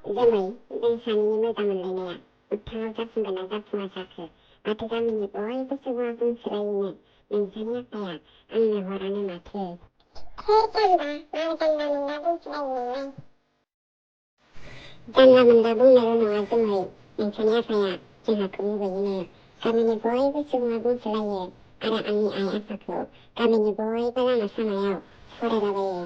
जोमै जों सानैनि मोजां मोनलायनाया मोगथाङाव जाफुंगोन ना जाफुङा जाखो? माथो गामिनि बयबो सुबुङा बुंसोलायोनो नोंसानि आफाया आंनो हरानो माथो। जानला मोनला बुंसोलायो जानला मोनला बुंनायल' नङा जोमै नोंसानि आफाया जोंहाखौ मुगैयोनो। गामिनि बयबो सुबुङा बुंसोलायो आरो आंनि आइ आफाखौ गामिनि बयबो लामा सामायाव फरायलाबायो।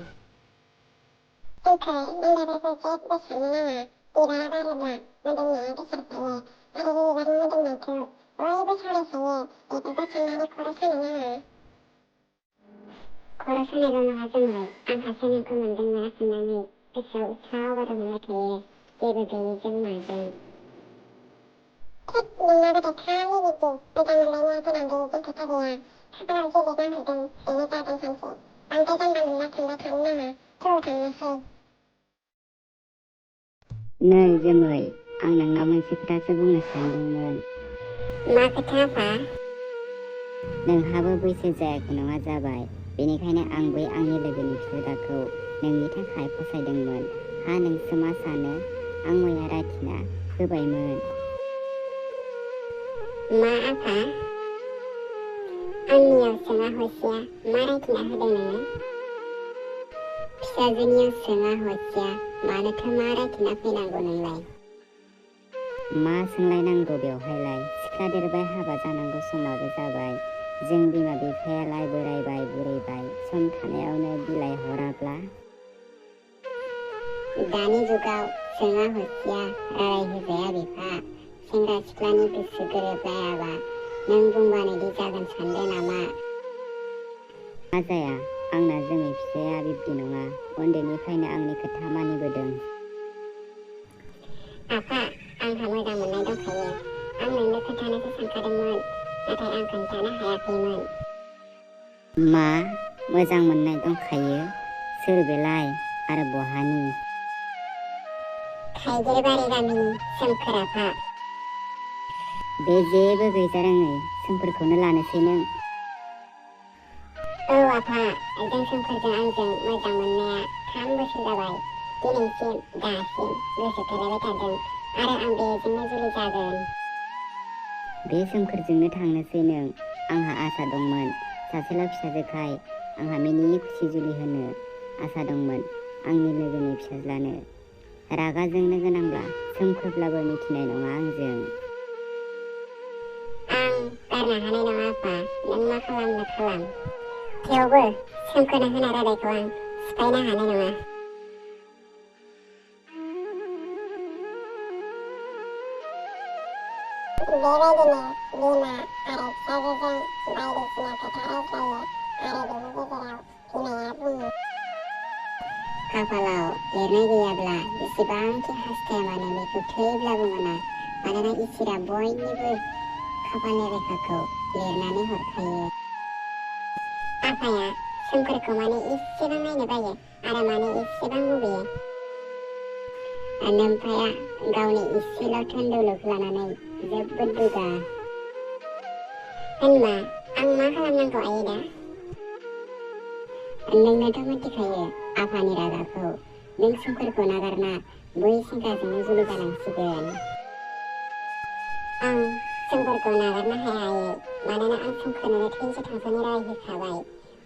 जोंखौ नांलायबाबो जेबो साननो नाङा। बिबार बारोब्ला मोदोमनाया गोसारखायो आरो बे बिबारनि मोदोमनायखौ बयबो सावरायखायो। बेफोरखौ साननानै खर' सानो नाङा। खर' सानायल' नङा जोमै आंहासो नोंखौ मोनदों ना साननानै गोसोआव उसाव बादाव मोनबाय थायो जेबो गैयिजों माजों। थोद नोंना गोदै खालि बिब्दि मोजां मोनलायनाया गोनांदि जोंखौ फाग्लाया। खाफालाव जेबो नांहैदों बेनो जादों सानसे। बांद्राय जानला मोनला थुनला थानो नाङा। थौ थांनोसै। नै जोमै आं नोंनाव मोनसे खोथासो बुंनो सानदोंमोन। मा खोथा आफा? नोंहाबो बैसो जायाखै नङा जाबाय। बेनिखायनो आं बै आंनि लोगोनि फिसाज्लाखौ नोंनि थाखाय फसायदोंमोन। हा नोंसो मा सानो? आं मैया रायथिना होबायमोन। मा आफा? आंनियाव सोङा हसिया मा रायथिना होदों नोङो? फिसाजोनियाव सोङा हसिया मानोथो मा रायथिना फैनांगौ नोंलाय? मा सोंलायनांगौ बेवहायलाय? सिख्ला देरबाय हाबा जानांगौ समाबो जाबाय। जों बिमा बिफायालाय बोरायबाय बुरैबाय सम थानायावनो बिलाइ हराब्ला? दानि जुगाव सोङा हसिया रायलायहोजाया बिफा। सेंग्रा सिख्लानि गोसो गोरोबलायाबा नों बुंबानोदि जागोन सानदों नामा? मा जाया आंना जोमै फिसाया बिब्दि नङा। उन्दैनिफ्रायनो आंनि खोथा मानिबोदों। आफा आंहा मोजां मोननाय दंखायो। आं नोंनो खोन्थानोसो सानखादोंमोन नाथाय आं खोन्थानो हायाखैमोन। मा मोजां मोननाय दंखायो? सोर बेलाय आरो बहानि? थाइगिरबारि गामिनि सोमखोर आफा। बे जेबो गैजारोङै सोमखोरखौनो लानोसै नों? औ आफा जों सोमखोरजों आंजों मोजां मोननाया 3 बोसोर जाबाय। दिनैसिम दासिम गोसो थोलायबाय थादों आरो आं बेजोंनो जुलि जागोन। बे सोमखोरजोंनो थांनोसै नों? आंहा आसा दंमोन। सासेल' फिसाजोखाय आंहा मिनि खुसि जुलि होनो आसा दंमोन आंनि लोगोनि फिसाज्लानो। रागा जोंनो गोनांब्ला सोमखोरब्लाबो मिथिनाय नङा आंजों। आं गारनो हानाय नङा आफा नों मा खालामनो खालाम। थेवबो सोमखोरनो होनाय रादायखौ आं सिफायनो हानाय नङा। बेबायदिनो बिमा आरो फिसाजोजों बायदिसिना खोथा रायज्लायो आरो बेनि गेजेराव बिमाया बुङो। खाफालाव लिरनाय गैयाब्ला बेसेबांखि हास्थाया मानो बेखौ थैब्लाबो मोना। मानोना इसोरा बयनिबो खाफालनि रेखाखौ लिरनानै हरखायो। आफाया सोमखोरखौ मानो एसेबां नायनो बायो आरो मानो एसेबां मुगैयो? नोम्फाया गावनि इसेल' धोन दौलतखौ लानानै जोबोद दुगा। होनबा आं मा खालामनांगौ आयै दा? नोंनोथ' मिथिखायो आफानि रागाखौ। नों सोमखोरखौ नागारना बै सेंग्राजोंनो जुलि जानांसिगोन। आं सोमखोरखौ नागारनो हाया आयै। मानोना आं सोमखोरनो थैस' थांस'नि रादाय होखाबाय।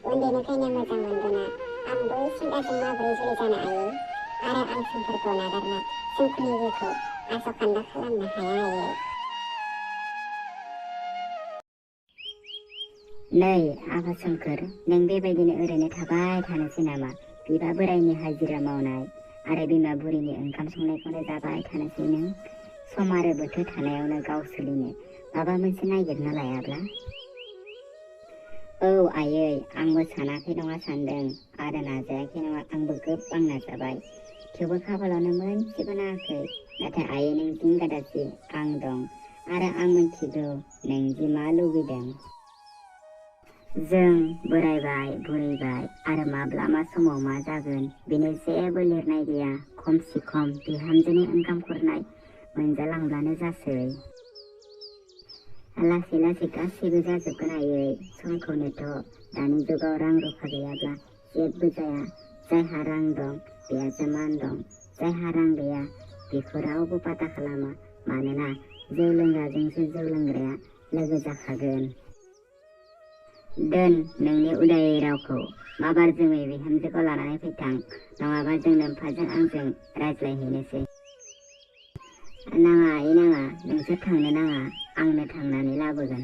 उन्दैनिफ्रायनो मोजां मोनबोना आं बै सेंग्राजों माबोरै जुलि जानो आयै? आरो आं सोमखोरखौ नागारना सोमखोरनि जिउखौ आस'खान्दा खालामनो हाया आयै। नै आफा सोमखोर नों बेबायदिनो ओरैनो थाबाय थानोसै नामा? बिफा बोरायनि हाजिरा मावनाय आरो बिमा बुरिनि ओंखाम संनायखौनो जाबाय थानोसै नों? सम आरो बोथोर थानायावनो गाव सोलिनो माबा मोनसे नागिरना लायाब्ला? औ आयै आंबो सानाखै नङा सानदों आरो नाजायाखै नङा आंबो गोबां नाजाबाय। थेवबो खाफालावनो मोनसेबो नाङाखै। नाथाय आयै नों जिंगा दासि आं दं आरो आं मिथिगौ नों जि मा लुबैदों। जों बोरायबाय बुरैबाय आरो माब्ला मा समाव मा जागोन बेनि जेबो लिरनाय गैया। खमसे खम बिहामजोनि ओंखाम खुरनाय मोनजालांब्लानो जासै। लासै लासै गासैबो जाजोबगोन आयै। समखौनोथ' दानि जुगाव रां रुफा गैयाब्ला जेबो जाया। जायहा रां दं बेहासो मान दं। जायहा रां गैया बेखौ रावबो पाता खालामा मानोना जौ लोंग्राजोंसो जौ लोंग्राया लोगो जाखागोन। दोन नोंनि उदायै रावखौ माबार जोमै बिहामजोखौ लानानै फैथां नङाबा जों नोम्फाजों आंजों रायज्लायहैनोसै। नाङा नाङा नोंसोर थांनो नाङा आंनो थांनानै लाबोगोन।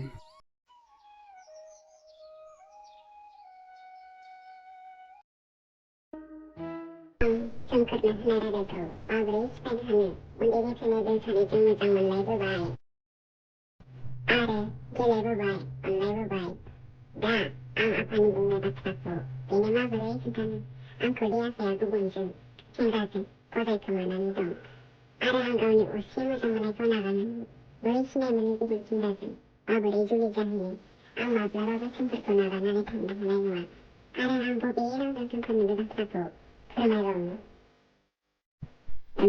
सोमखोरनो होनाय रादायखौ माबोरै सिफायनो हानो? उन्दैनिफ्रायनो जों सानैजों मोजां मोनलायबोबाय आरो गेलेबोबाय अनलायबोबाय। दा आं आफानि बुंनाय बाथ्राखौ बेनो माबोरै खोन्थानो? आंखौ दि आफाया गुबुनजों सेंग्राजों गदायखोमानानै दं आरो आं गावनि असे मोजां मोननायखौ नागारनानै बोरै सिनाय मोनै गुबुन सेंग्राजों माबोरै जुलि जाहैनो? आं माब्लाबाबो सोमखोरखौ नागारनानै थांनो हानाय नङा आरो आं बबे रावजों सोमखोरनो बे बाथ्राखौ फोरमायबावनो?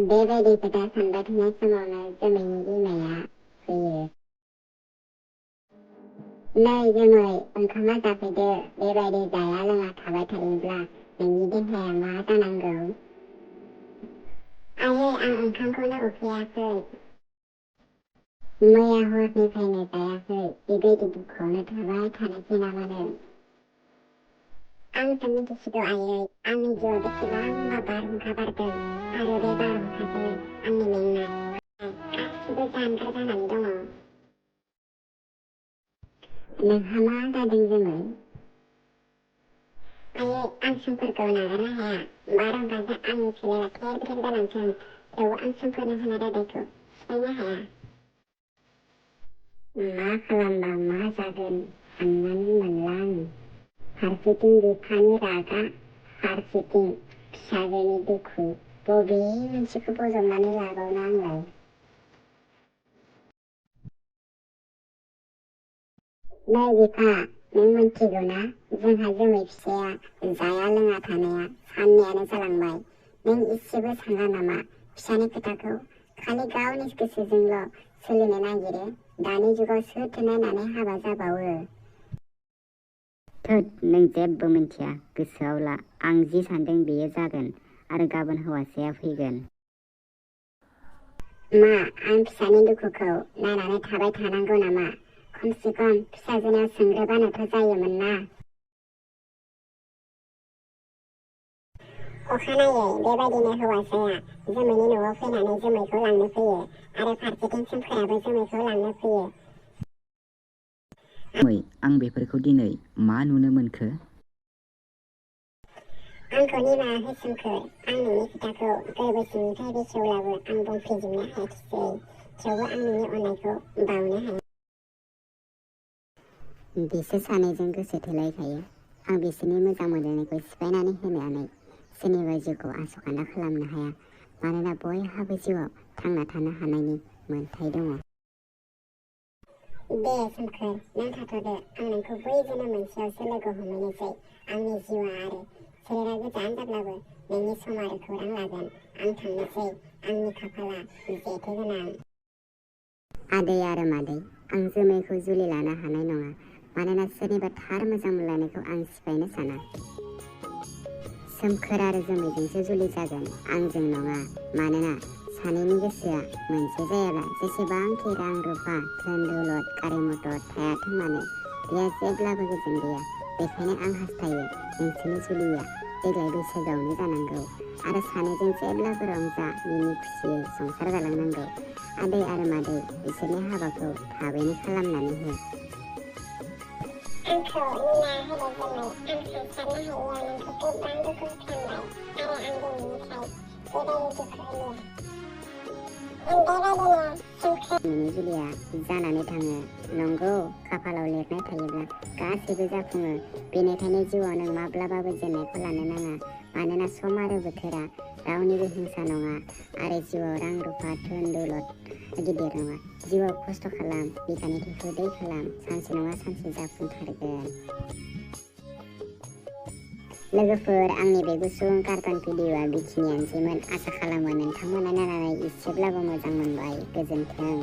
बेबायदि खोथा सानबाय थानाय समावनो जोमैनि बिमाया फैयो। नै जोमै ओंखामा जाफैदो। बेबायदि जाया लोङा थाबाय थायोब्ला नोंनि देहाया मा जानांगौ? आयै आं ओंखामखौनो उखैयाखै। मैया हरनिफ्रायनो जायाखै। बेबायदि दुखुआवनो थाबाय थानोसै नामानो? आंसो मिथिसिगौ आयै आंनि जिउआव बेसेबांबा बारहुंखा बारदों आरो बे बारहुंखाजोंनो आंनि मेंनाय गासिबो जानगार जानानै दङ। नोंहा मा जादों जोमै? आयै आं सोमखोरखौ नागारनो हाया। बारहुंखाजों आंनि सोलेरा थेर बेथेर जालांथों थेवबो आं सोमखोरनो होनाय रादायखौ सिफायनो हाया। मा खालामबा मा जागोन साननानै मोनला आङो। फारसेथिं बिफानि रागा फारसेथिं फिसाजोनि दुखु बबे मोनसेखौ बजबनानै लाबावनो आंलाय? नै बिफा नों मिन्थिगौना जोंहा जोमै फिसाया जाया लोङा थानाया साननैयानो जालांबाय। नों इसेबो साना नामा फिसानि खोथाखौ? खालि गावनि गोसोजोंल' सोलिनो नागिरो। दानि जुगाव सोरथो नायनानै हाबा जाबावो? थोद नों जेबो मिन्थिया गोसोआव ला आं जि सानदों बेयो जागोन आरो गाबोन हौवासाया फैगोन। मा आं फिसानि दुखुखौ नायनानै थाबाय थानांगौ नामा? खमसे खम फिसाजोनाव सोंग्रोबानोथ' जायोमोन ना। अखानायै बेबायदिनो हौवासाया जोमैनि न'आव फैनानै जोमैखौ लांनो फैयो आरो फारसेथिं सोमखोराबो जोमैखौ लांनो फैयो। आं बेफोरखौ दिनै मा नुनो मोनखो? आंखौ निमाहा हो सोमखोर। आं नोंनि खोथाखौ गोरबो सिंनिफ्राय बेखेवब्लाबो आं बुंफेरजोबनो हायाखिसै। थेवबो आं नोंनि अननायखौ बावनो हाया। बिसोर सानैजों गोसो थोलायखायो। आं बिसोरनि मोजां मोनलायनायखौ सिफायनानै होनानै सोरनिबा जिउखौ आसखान्दा खालामनो हाया मानोना बयहाबो जिउआव थांना थानो हानायनि मोन्थाय दङ। दे सोमखोर नों थाथ'दो। आं नोंखौ बै जोनोम मोनसेयावसो लोगो हमहैनोसै। आंनि जिउआ आरो सोलेरा गोजान जाब्लाबो नोंनि सम आरो खौरां लागोन। आं थांनोसै। आंनि खाफाला जेथो गोनां। आदै आरो मादै आं जोमैखौ जुलि लानो हानाय नङा मानोना सोरनिबा थार मोजां मोनलायनायखौ आं सिफायनो साना। सोमखोर आरो जोमैजोंसो जुलि जागोन आंजों नङा। मानोना सानैनि गोसोआ मोनसे जायाब्ला जेसेबांखि रां रुफा धोन दौलत गारि मटर थायाथों मानो बेहा जेब्लाबो गोजोन गैया। बेखायनो आं हास्थायो नोंसोरनि जुलिया देग्लाय बैसागोआवनो जानांगौ आरो सानैजों जेब्लाबो रंजा मिनि खुसियै संसार जालांनांगौ। आदै आरो मादै बिसोरनि हाबाखौ थाबैनो खालामनानै हो। आंखौ निमाहा होदो जोमै। आं सानस्लाबनो हायैयाव नोंखौ गोबां दुखु होफ्लांबाय आरो आं दिनैनिफ्राय बेबायदि दुखु होलिया। नोंनि जुलिया जानानै थाङो। नंगौ खाफालाव लिरनाय थायोब्ला गासैबो जाफुङो। बेनिखायनो जिउआव नों माब्लाबाबो जेननायखौ लानो नाङा मानोना सम आरो बोथोरा रावनिबो हिंसा नङा आरो जिउआव रां रुफा धोन दौलत गिदिर नङा। जिउआव खस्थ' खालाम बिखानि थैखौ दै खालाम सानसे नङा सानसे जाफुंथारगोन। लोगोफोर आंनि बे गुसुं कार्टुन भिडिअ'आ बेखिनियानोसैमोन। आसा खालामो नोंथांमोना नायनानै एसेब्लाबो मोजां मोनबाय। गोजोन्थों।